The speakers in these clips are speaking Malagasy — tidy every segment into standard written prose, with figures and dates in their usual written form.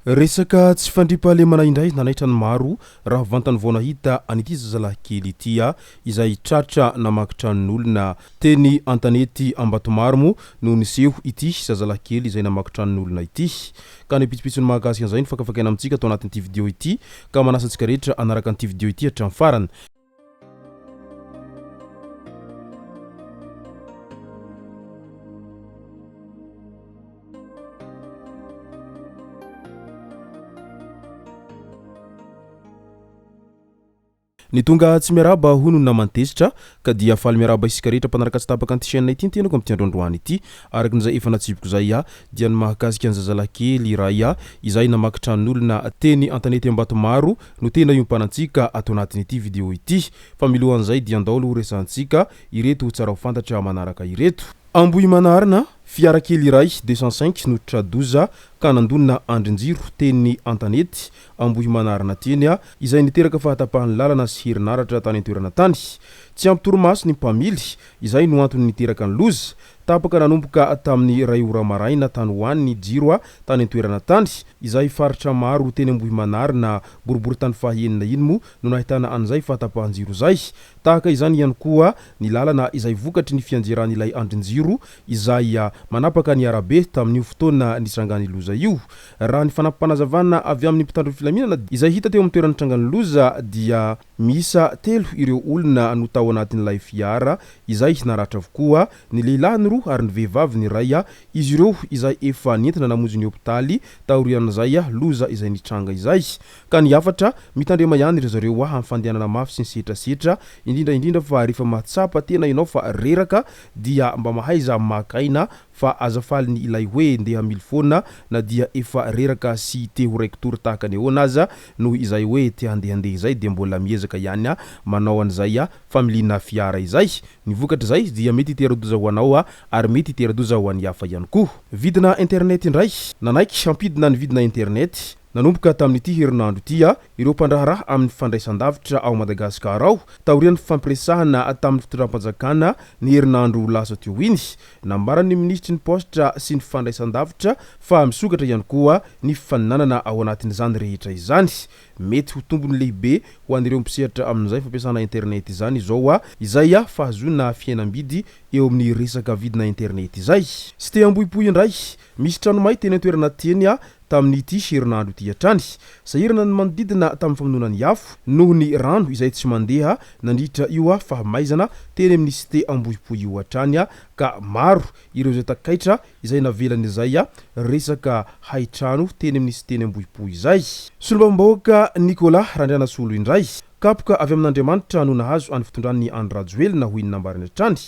Resaka tsy fandriampahalemana indray nanaitra ny maro raha vantany vao nahita an'ity zazalahy kely ity izay tratra namaky tranon'olona teny Antanety Ambatomaro moa no niseho ity zazalahy kely izay namaky tranon'olona ity. Ka ny pitsopitsony mahakasika an'izay no fakafakaina amintsika ato anatin'ity video ity ka manasa antsika rehetra hanaraka an'ity video ity hatramin'ny farany. Ny tonga tsy miarahaba hono ny naman'i Tezitra ka dia faly miarahaba isika rehetra mpanaraka tsy tapaka an'ity chaîne ity ny tenako amin'ity andro androany ity. Araka ny izay efa natsipiko izay dia ny mahakasika ny zazalahy kely iray izay namaky tranon'olona teny Antanety Ambatomaro no tena iompanantsika ato anatin'ity vidéo ity. Fa milohan'izay dia andao aloha horesahantsika ireto tsara ho fantatra manaraka ireto. Ambohimanarina, fiara kely iray 205 no tra-doza ka nandonina andrin-jiro teny Antanety Ambohimanarina teny, izay niteraka fahatapahan'ny lalana sy herinaratra tany an-toerana tany. Tsy ampy torimaso ny mpamily, izay no antony niteraka ny loza. Tapaka nanomboka tamin'ny iray ora maraina tany ho any ny jiro tany an-toerana tany, izay faritra maro teny Ambohimanarina, boriborintany fahaenina iny moa no nahitana an'izay fahatapahan-jiro izay. Tahaka izany ihany koa ny lalana izay vokatry ny fianjeran'ilay andrin-jiro izay manapaka ny arabe tamin'io fotoana nitrangan'ny loza io. Raha ny fanampim-panazavana avy amin'ny mpitandro ny filaminana izay hita teo amin'ny toerana nitrangan'ny loza dia miisa telo ireo olona no tao anatin'ilay fiara izay naratra avokoa, ny lehilahy ny roa ary ny vehivavy ny iray, izy ireo izay efa nentina namonjy ny hopitaly taorian'izay loza izay nitranga izay. Ka ny hafatra, mitandrema ihany ry zareo amin'ny fandehanana mafy sy ny setrasetra, indrindra indrindra fa rehefa mahatsapa tena ianao fa reraka dia mba mahaiza maka aina fa aza faly ny ilay hoe ndeha hamily foana na dia efa reraka sy te ho raiki-tory tahaka ny ahoana aza noho izay hoe te handehandeha izay dia mbola miezaka ihany manao an'izay familiana fiara izay. Ny vokatr'izay dia mety hitera-doza ho anao ary mety hitera-doza ho an'ny hafa ihany koa. Vidina internet indray. Nanaiky hampidina ny vidina internet Nanomboka tamin'ity herinandro ity, ireo mpandraharaha amin'ny fandraisan-davitra ao Madagasikara ao, taorian'ny fifampiresahana tamin'ny fitondram-panjakana ny herinandro lasa teo iny. Nambaran'ny minisitry ny paositra sy ny fandraisan-davitra fa misokatra ihany koa ny fifaninanana ao anatin'izany rehetra izany. Mety ho tombony lehibe ho an'ireo mpisehatra amin'izay fampiasana internet izany izao izay fahazoana fihenam-bidy eo amin'ny resaka vidina internet izay. Cité Ambohipo indray, misy trano may teny an-toerana teny tamin'ity herinandro ity hatrany. Sahirana ny manodidina tamin'ny famonoana ny afo noho ny rano izay tsy mandeha nandritra io fahamaizana teny amin'ny Cité Ambohipo io hatrany ka maro ireo izay takaitra izay navelan'izay resaka hain-trano teny amin'ny Cité Ambohipo izay. Solombavambahoaka Nicolas Randrianasolo indray. Kapoka avy amin'Andriamanitra no nahazo an'ny fitondran'i Andry Rajoelina hoy ny nambarany hatrany,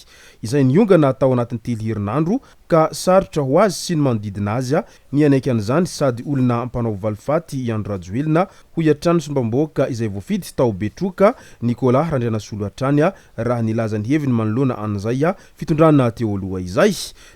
izay niongana tao anatin'ny telo herinandro ka sarotra ho azy sy ny manodidina azy ny hanaiky an'izany sady olona mpanao valifaty i Andry Rajoelina, hoy hatrany ny solombavambahoaka izay voafidy tao Betroka, Nicolas Randrianasolo hatrany raha nilaza ny heviny manoloana an'izay fitondrana teo aloha izay.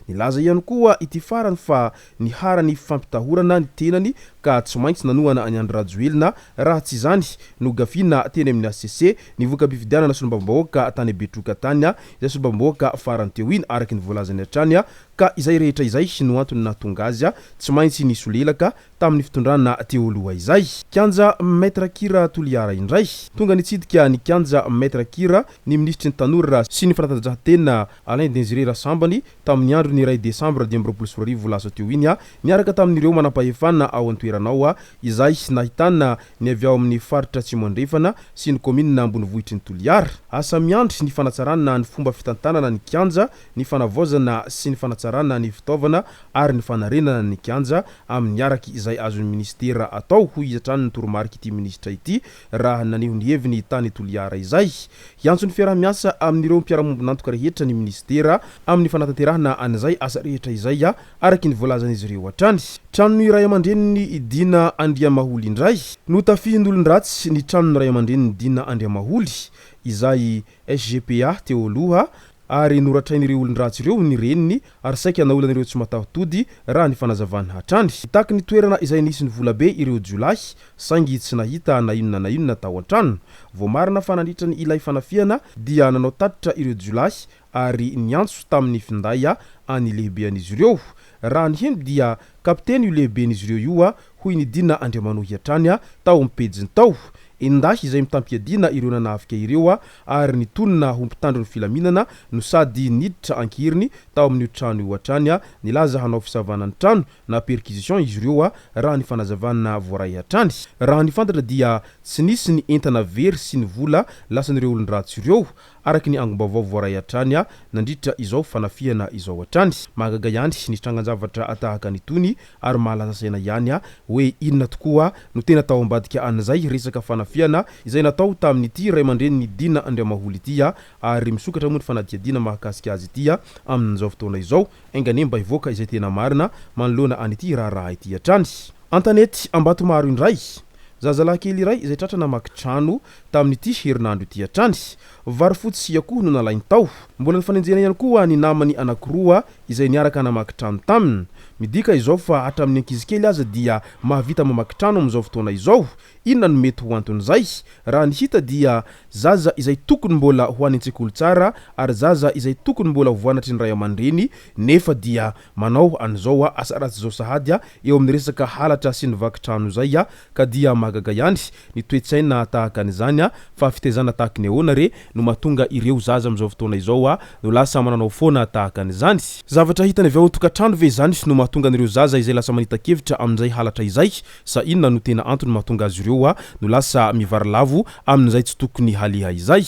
Nilaza ihany koa ity farany fa niharan'ny fampitahorana ny tenany ka tsy maintsy nanohana an'i Andry Rajoelina raha tsy izany nogafiana teny amin'ny hcc ny voka-pifidianana solombavambahoaka tany Betroka tany izay solombavambahoaka farany teo iny araka ny voalazany hatrany ka izay rehetra izay no antony nahatonga azy tsy maintsy nisolelaka tamin'ny fitondrana teo aloha izay. Kianja Maitre Kira Toliara indray. Tonga nitsidika ny kianja Maitre Kira ny minisitry ny tanora sy ny fanatanjahantena Alain Désiré Rasambany tamin'ny andron'ny iray desambra 2025 lasa teo iny, niaraka tamin'ireo manampahefana ao an-toerana ao, izay nahitana ny avy ao amin'ny faritra Atsimo Andrefana sy ny kaominina ambonivohitry ny Toliara. Asa miandry ny fanatsarana ny fomba fitantanana ny kianja, ny fanavaozana sy ny fanatsarana ny fitaovana ary ny fanarenana ny kianja amin'ny araka izay azon'ny minisitera atao, hoy hatrany ny toromarik'ity minisitra ity raha naneho ny heviny tany Toliara izay. Hiantso ny fiaraha-miasa amin'ireo mpiara-mombon'antoka rehetra ny minisitera amin'ny fanatanterahana an'izay asa rehetra izay, araka ny voalazan'izy ireo hatrany. Tranon'ny ray aman-drenin'i Dina Andriamaholy indray. Notafihin'olon-dratsy ny tranon'ny ray aman-drenin'i Dina Andriamaholy, izay SGPA teo aloha, ary noratrain'ireo olon-dratsy ireo ny reniny ary saika naolan'ireo tsy mataho-tody, raha ny fanazavana hatrany. Nitaky ny toerana izay nisy ny volabe ireo jiolahy, saingy tsy nahita na inona na inona tao an-trano. Voamarina fa nandritra ny ilay fanafihana dia nanao tatitra ireo jiolahy ary niantso tamin'ny finday an'ny lehibean'izy ireo. Raha ny heno dia kapiteny io lehiben'izy ireo io, hoy ny Dina Andriamanohy hatrany tao amin'ny pejiny tao. Enin-dahy izay mitam-piadiana ireo nanafika ireo ary nitonona ho mpitandro ny filaminana no sady niditra an-keriny tao amin'io trano io hatrany. Nilaza hanao fisavana ny trano na perquisition izy ireo raha ny fanazavana voaray hatrany. Raha ny fantatra dia tsy nisy ny entana very sy ny vola lasan'ireo olon-dratsy ireo araka ny angom-baovao voaray hatrany nandritra izao fanafihana izao hatrany. Mahagaga ihany ny trangan-javatra tahaka an'itony ary mahalasa saina ihany hoe inona tokoa no tena tao ambadika an'izay resaka fanafihana izay natao tamin'ity ray aman-drenin'i Dina Andriamaholy ity ary misokatra moa ny fanadihadiana mahakasika azy ity amin'izao fotoana izao. Enga anie mba hivoaka izay tena marina manoloana an'ity raharaha ity hatrany. Antanety Ambatomaro indray. Zazalahy kely iray izay tratra namaky trano tamin'ity herinandro ity hatrany. Vary fotsy sy akoho no nalainy tao. Mbola nifanenjehina ihany koa ny namany anankiroa izay niaraka namaky trano taminy. Midika izao fa hatramin'ny ankizy kely aza dia mahavita mamaky trano amin'izao fotoana izao. Inona no mety ho anton'izay? Raha ny hita dia zaza izay tokony mbola ho any an-tsekoly tsara ary zaza izay tokony mbola ho voanatry ny ray aman-dreny nefa dia manao an'izao asa ratsy izao sahady eo amin'ny resaka halatra sy ny vaky trano izay ka dia mahagaga ihany ny toe-tsaina tahaka an'izany fa fitaizana tahaky ny ahoana re no mahatonga ireo zaza amin'izao fotoana izao no lasa mananao foana tahaka an'izany? Zavatra hitany avy ao an-tokantrano ve izany no mahatonga an'ireo zaza izay lasa manita-kevitra amin'izay halatra izay sa inona no tena antony mahatonga azy ireo no lasa mivarilavo amin'izay tsy tokony haleha izay?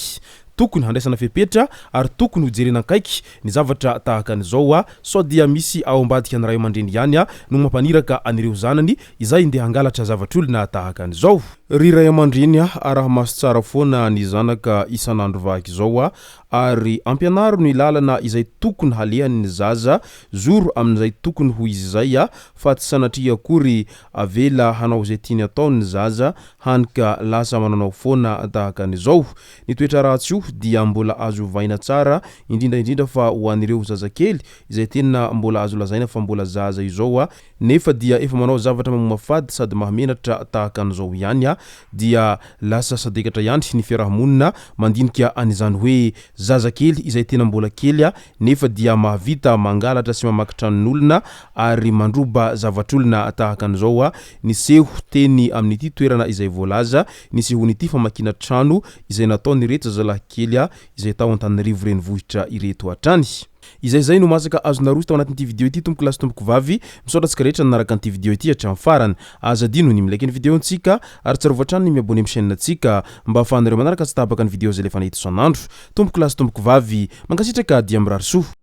Tokony handraisana fepetra ary tokony ho jerena akaiky ny zavatra tahaka an'izao sao dia misy ao ambadika ny ray aman-dreny ihany no mampaniraka an'ireo zanany izay ndeha hangalatra zavatr'olona tahaka an'izao. Ry ray aman-dreny a, araha-maso tsara foana ny zanaka isan'andro vaky izao a, ary ampianaro ny lalana izay tokony halehany ny zaza, zoro amin'izay tokony ho izy izay a, fa tsy sanatria akory avela hanao izay tiany atao ny zaza, hany ka lasa mananao foana tahaka an'izao. Ny toetra ratsy io dia mbola azo ovaina tsara, indrindra indrindra fa ho an'ireo zazakely izay tena mbola azo lazaina fa mbola zaza izao nefa dia efa manao zavatra mamomafady sady mahamenatra tahaka an'izao ihany dia lasa sadekatra ihany ny fiarahamonina mandinika an'izany hoe zazakely izay tena mbola kely nefa dia mahavita mangalatra sy mamaky tranon'olona ary mandroba zavatr'olona tahaka an'izao niseho teny amin'ity toerana izay voalaza nisehoan'ity famakiana trano izay nataon'ireto zazalahy kely izay tao Antananarivo renivohitra ireto hatrany. Izay izay no masaka azo naroso tao anatin'ity video ity tompoko lahy sy tompoko vavy, misaotra antsika rehetra nanaraka an'ity video ity hatramin'ny farany. Aza adino ny mi-like ny video-ntsika ary tsarovy hatrany ny mi-abonner amin'ny chaîne-ntsika mba ahafahanareo manaraka tsy tapaka ny video izay alefanay eto isan'andro. Tompoko lahy sy tompoko vavy, mankasitraka dia mirary soa.